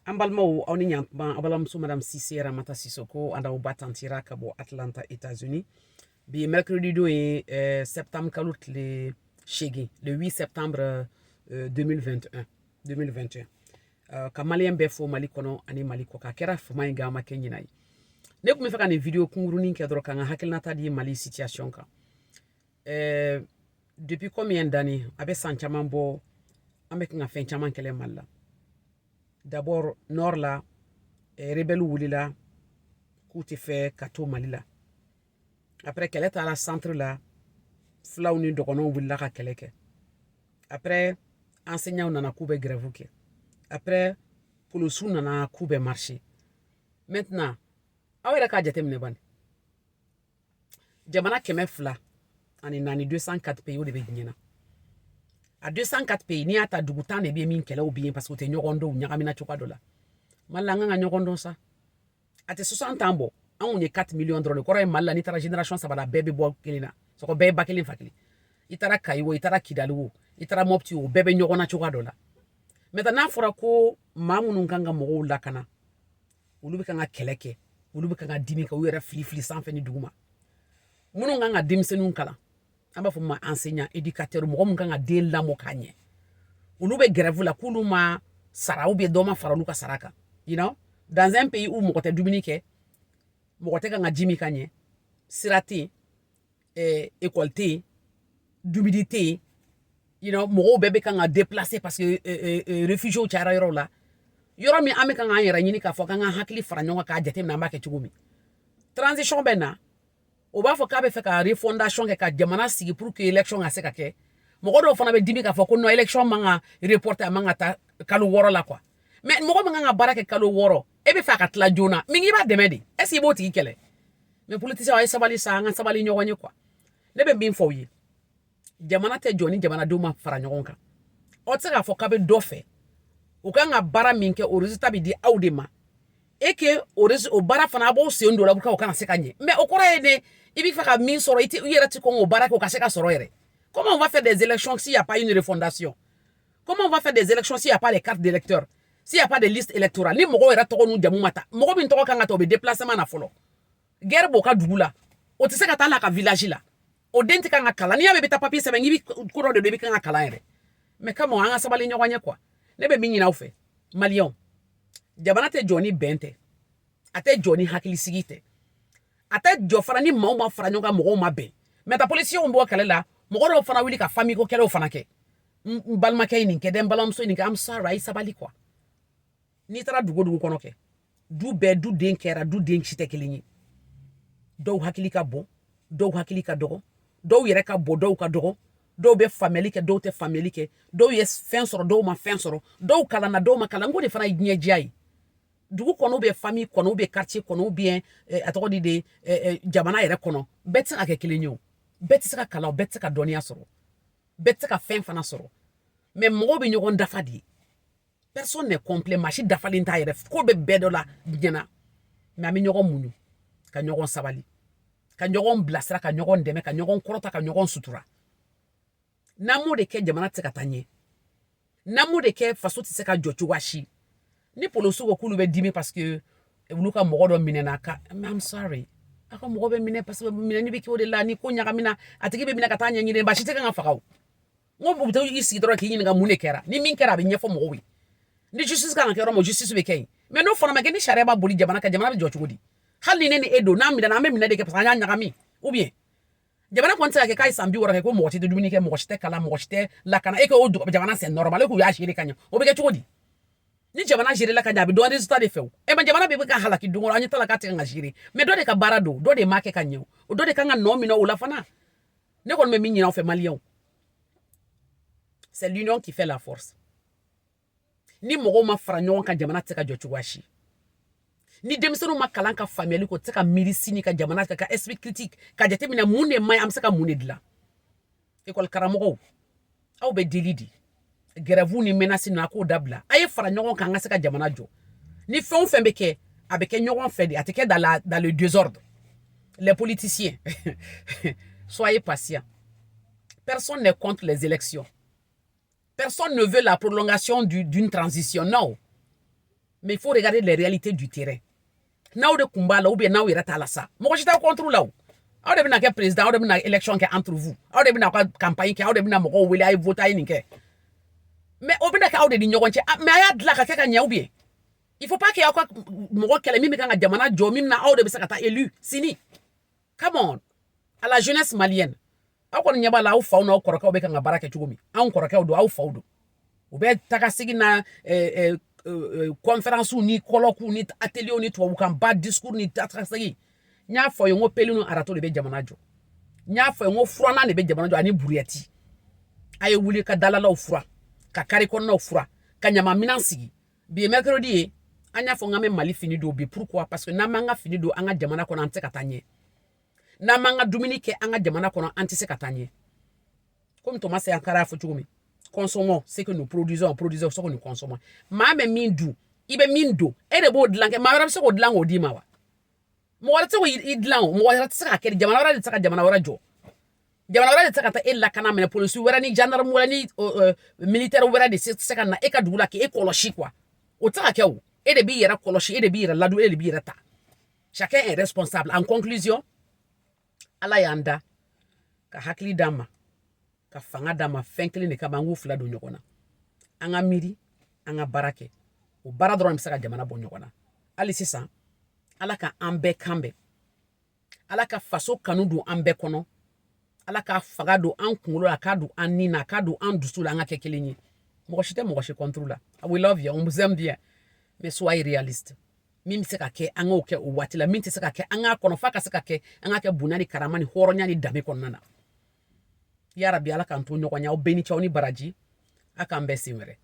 An balimaw, aw ni ɲantuma. Aw balimamuso Madame Sise Ramata Sisoko a n'aw ba tantira ka bɔ Atlanta, États-Unis. Bi mercredi don ye, septembre kalo tile 8, le 8 septembre 2021 2021. Ka Malien bɛɛ fo Mali kɔnɔ ani Mali kɔ kan. A kɛra fama ye, nka a ma kɛ ɲinan ye. Ne tun bɛ fɛ ka nin vidéo kunkurunin kɛ dɔrɔn ka n ka hakilinata di Mali situation kan. Depuis combien d'années, a bɛ san caman bɔ, an bɛ kan ka fɛn caman kɛlɛ Mali la. D'abord, nord la, rebelle wulila k'u tɛ fɛ ka to Mali la. Après, kɛlɛ taara centre la, filaw ni dɔgɔnɔw wulila ka kɛlɛ kɛ. Après, enseignants nana k'u bɛ grève kɛ. Après, polisiw nana k'u bɛ marcher. Maintenant, aw yɛrɛ k'a jateminɛ bani, jamana 204, 204 pays, o de bɛ diɲɛ na. A 204 pays, n'i y'a ta, dugu 10 de bɛ min kɛlɛw bɛ yen, parce que u tɛ ɲɔgɔn dɔn, u ɲagamina cogoya dɔ la. Mali la, an kan ka ɲɔgɔn dɔn sa. A tɛ 60 ans bɔ, an kun ye 4 millions dɔrɔn de kɔrɔ ye. Mali la, n'i taara génération saba la, bɛɛ bɛ bɔ kelen na, sɔgɔ bɛɛ ye ba kelen fa kelen. I taara Kayi o, i taara Kidali o, i taara Mopti o, bɛɛ bɛ ɲɔgɔn na cogoya dɔ la. Maintenant, n'a fɔra ko maa minnu kan ka mɔgɔw lakana, olu bɛ kan ka kɛlɛ kɛ, olu bɛ kan ka dimi ka u yɛrɛ fili fili sanfɛ ni duguma. Minnu kan ka denmisɛnninw kalan, an b'a fɔ ma enseignant, éducateur, mɔgɔ min kan ka den lamɔ k'a ɲɛ, olu bɛ grève la k'olu ma sara ou bien dɔ ma fara olu ka sara kan. Dans un pays où mɔgɔ tɛ dumuni kɛ, mɔgɔ tɛ kan ka ji min ka ɲɛ, sira tɛ yen, école tɛ yen, dumuni tɛ yen, mɔgɔw bɛɛ bɛ kan ka déplacer parce que réfugiés cayara yɔrɔw la. Yɔrɔ min an bɛ kan k'an yɛrɛ ɲini k'a fɔ k'an ka hakili fara ɲɔgɔn kan k'a jateminɛ an b'a kɛ cogo min. Transition bɛ na, o b'a fɔ k'a bɛ fɛ ka refondation kɛ ka jamana sigi pour que élection ka se ka kɛ. Mɔgɔ dɔw fana bɛ dimi k'a fɔ ko non, élection man ka reporter, a man ka taa kalo 6 la quoi. Mais mɔgɔ min kan ka baara kɛ kalo 6, e bɛ fɛ a ka tila joona min, i b'a dɛmɛ de, est ce que i b'o tigi kɛlɛ? Mais politicien, a ye sabali sa, an ka sabali ɲɔgɔn ye quoi. Ne bɛ min fɔ aw ye, jamana tɛ jɔ ni jamanadenw ma fara ɲɔgɔn kan. Aw tɛ se k'a fɔ k'a bɛ dɔ fɛ, u kan ka baara min kɛ, o résultat bɛ di aw de ma, et que o baara fana, a b'o sen don la pour que o kana se ka ɲɛ. Mais o kɔrɔ ye de, i bɛ fɛ ka min sɔrɔ, i tɛ i yɛrɛ ti kɔn k'o baara kɛ o ka se ka sɔrɔ yɛrɛ. Comment on va faire des élections s'il n'y a pas une refondation? Comment on va faire des élections s'il n'y a pas les cartes d'électeurs, s'il n'y a pas de liste électorale? Ni mɔgɔw yɛrɛ tɔgɔ n'u jamu ma ta, mɔgɔ min tɔgɔ kan ka ta, o bɛ déplacement na fɔlɔ. Guerre b'o ka dugu la, o tɛ se ka taa la ka village la, o den tɛ kan ka kalan. N'i y'a mɛn i bɛ taa papier sɛbɛn, i bɛ ko dɔ de don, i bɛ kan ka kalan yɛrɛ. Mais come on, an ka sabali ɲɔgɔn ye quoi. Ne bɛ min ɲini aw fɛ, Maliyɛnw, jamana tɛ jɔ ni bɛn tɛ, a tɛ jɔ ni hakilisigi tɛ, a tɛ jɔ fana ni maaw ma fara ɲɔgɔn kan, mɔgɔw ma bɛn. Mais ta policiers bɔ kɛlɛ la, mɔgɔ dɔw fana wuli ka famille ko kɛlɛw fana kɛ. N balimakɛ ye nin kɛ dɛ, n balimamuso ye nin kɛ. I'm sorry, a ye sabali quoi. N'i taara dugu o dugu kɔnɔ kɛ, du bɛɛ, du den kɛra, du den si tɛ kelen ye. Dɔw hakili ka bon, dɔw hakili ka dɔgɔ, dɔw yɛrɛ ka bon, dɔw ka dɔgɔ, dɔw bɛ faamuyali kɛ, dɔw tɛ faamuyali kɛ, dɔw ye fɛn sɔrɔ, dɔw ma fɛn sɔrɔ, dɔw kalanna, dɔw ma kalan. N ko de fana ye diɲɛ diya ye. Dugu kɔnɔ, bɛ famille kɔnɔ, bɛ quartier kɔnɔ, bien a tɔgɔ di de, jamana yɛrɛ kɔnɔ, bɛɛ tɛ se ka kɛ kelen ye o. Bɛɛ tɛ se ka kalan, bɛɛ tɛ se ka dɔnniya sɔrɔ, bɛɛ tɛ se ka fɛn fana sɔrɔ. Mais mɔgɔw bɛ ɲɔgɔn dafa de ye. Personne n'est complet, maa si dafalen t'a yɛrɛ, ko bɛ bɛɛ dɔ la diɲɛ na. Mais an bɛ ɲɔgɔn muɲu, ka ɲɔgɔn sabali, ka ɲɔgɔn bilasira, ka ɲɔgɔn dɛmɛ, ka ɲɔgɔn kɔrɔta, ka ɲɔgɔn sutura. N'an m'o de kɛ, jamana tɛ se ka taa ɲɛ. N'an m'o de kɛ, faso tɛ se ka jɔ cogoya si. Ni polisiw ko k'olu bɛ dimi parce que olu ka mɔgɔ dɔ minɛna ka, I'm sorry, a ka mɔgɔ bɛ minɛ parce que minɛni bɛ kɛ o de la. Ni ko ɲagamina, a tigi bɛ minɛ ka taa ɲɛɲini, baasi tɛ kan ka faga o. N ko u bɛ taa i sigi dɔrɔn k'i ɲininka mun de kɛra. Ni min kɛra, a bɛ ɲɛfɔ mɔgɔw ye. Ni justice kan ka kɛ yɔrɔ min, justice bɛ kɛ yen. Mais n'o fana ma kɛ, ni sariya b'a boli jamana kan, jamana bɛ jɔ cogo di? Hali ni ne ni e don, n'an minɛna, an bɛ minɛ de kɛ parce que an y'a ɲagami. Ou bien jamana kɔni tɛ se ka kɛ k'a ye san 60 kɛ ko mɔgɔ si tɛ dumuni kɛ, mɔgɔ si tɛ kalan, mɔgɔ si tɛ lakana, e ko o jamana, c'est normal, e k'u y'a gérer ka ɲɛ. O bɛ kɛ cogo di? Ni jamana gérer la ka ɲɛ, a bɛ dɔn résultat de fɛ o. E ma jamana bɛ ka halaki don o don, an ɲɛ t'a la k'a tɛ kan ka gérer. Mais dɔ de ka baara don, dɔ de m'a kɛ ka ɲɛ, o dɔ de kan ka nɔ minɛ o la fana. Ne kɔni bɛ min ɲini aw fɛ, Maliyɛnw, c'est l'union qui fait la force. Ni mɔgɔw ma fara ɲɔgɔn kan, jamana tɛ se ka jɔ cogoya si. Ni denmisɛnninw ma kalan ka faamuyali kɛ, o tɛ se ka miiri sini ka jamana ka esprit critique ka jateminɛ mun de man ɲi, an bɛ se ka mun de dilan. Ekɔli karamɔgɔw, aw bɛ deli di grève ni menace ninnu, a k'o dabila. A ye fara ɲɔgɔn kan, an ka se ka jamana jɔ. Ni fɛn o fɛn bɛ kɛ, a bɛ kɛ ɲɔgɔn fɛ de, a tɛ kɛ dans le désordre. Les politiciens, soyez patients. Personne n'est contre les élections. Personne ne veut la prolongation d'une transition, non. Mais il faut regarder les réalités du terrain. N'aw de kun b'a la ou bien n'aw yɛrɛ t'a la sa, mɔgɔ si t'aw contre la o. Aw de bɛna kɛ président, aw de bɛna élection kɛ entre vous, aw de bɛna aw ka campagne kɛ, aw de bɛna mɔgɔw wele a ye voter, a ye nin kɛ. Mais o bɛna kɛ aw de ni ɲɔgɔn cɛ. Mais a y'a dilan ka kɛ ka ɲɛ, ou bien il faut pas que aw ka mɔgɔ kɛlɛ min bɛ kan ka jamana jɔ, min na aw de bɛ se ka taa élu sini. Come on, à la jeunesse malienne, aw kɔni ɲɛ b'a la, aw faw n'aw kɔrɔkɛw bɛ kan ka baara kɛ cogo min. Anw kɔrɔkɛw don, aw faw don, u bɛ taga segin na conférence ni colloque ni atelier ni tubabukan ba discours ni taga segin. N y'a fɔ aw ye n ko pelle ni râteau de bɛ jamana jɔ. N y'a fɔ ye n ko furannan de bɛ jamana jɔ ani brouette. A ye wuli ka dalalaw fura, ka carré kɔnɔnaw fura, ka ɲamaminɛn sigi. Bi ye mercredi ye, an y'a fɔ n k'an bɛ Mali fini don bi. Pourquoi? Parce que n'an m'an ka fini don an ka jamana kɔnɔ, an tɛ se ka taa ɲɛ. N'an m'an ka dumuni kɛ an ka jamana kɔnɔ, an tɛ se ka taa ɲɛ. Komi Thomas Sankara y'a fɔ cogo min, consommons ce que nous produisons, produisons ce que nous consommons. Maa bɛ min dun, i bɛ min don, e de b'o dilan kɛ. Maa wɛrɛ bɛ se k'o dilan k'o d'i ma wa? Mɔgɔ wɛrɛ tɛ se k'o dilan o, mɔgɔ wɛrɛ tɛ se k'a kɛ. Jamana wɛrɛ de tɛ se ka jamana wɛrɛ jɔ, jamana wɛrɛ de tɛ se ka taa e lakana minɛ. Polisi wɛrɛ ni gendarme wɛrɛ ni militaire wɛrɛ de tɛ se ka na e ka dugu la k'e kɔlɔsi quoi. O tɛ se ka kɛ o. E de b'i yɛrɛ kɔlɔsi, e de b'i yɛrɛ ladon, e de b'i yɛrɛ ta. Chacun est responsable. En conclusion, Ala y'an da ka hakili d'an ma, ka fanga d'an ma, fɛn kelen de kama, an k'u fila don ɲɔgɔn na. An ka miiri, an ka baara kɛ. O baara dɔrɔn bɛ se ka jamana bɔ ɲɔgɔn na. Hali sisan, Ala ka an bɛɛ kan bɛn, Ala ka faso kanu don an bɛɛ kɔnɔ, Ala ka fanga don an kunkolo la, k'a don an ni na, k'a don an dusu la, an ka kɛ kelen ye. Mɔgɔ si tɛ mɔgɔ si contre la. We love you, on vous aime bien, mais soyez réaliste. Min bɛ se ka kɛ, an k'o kɛ o waati la. Min tɛ se ka kɛ, an k'a kɔnɔ f'a ka se ka kɛ. An k'a kɛ bonya ni karama ni hɔrɔnya ni danbe kɔnɔna na. Yarabi, Ala k'an to ɲɔgɔn ye. Aw bɛɛ ni cɛw ni baraji. A k'an bɛɛ sen wɛrɛ.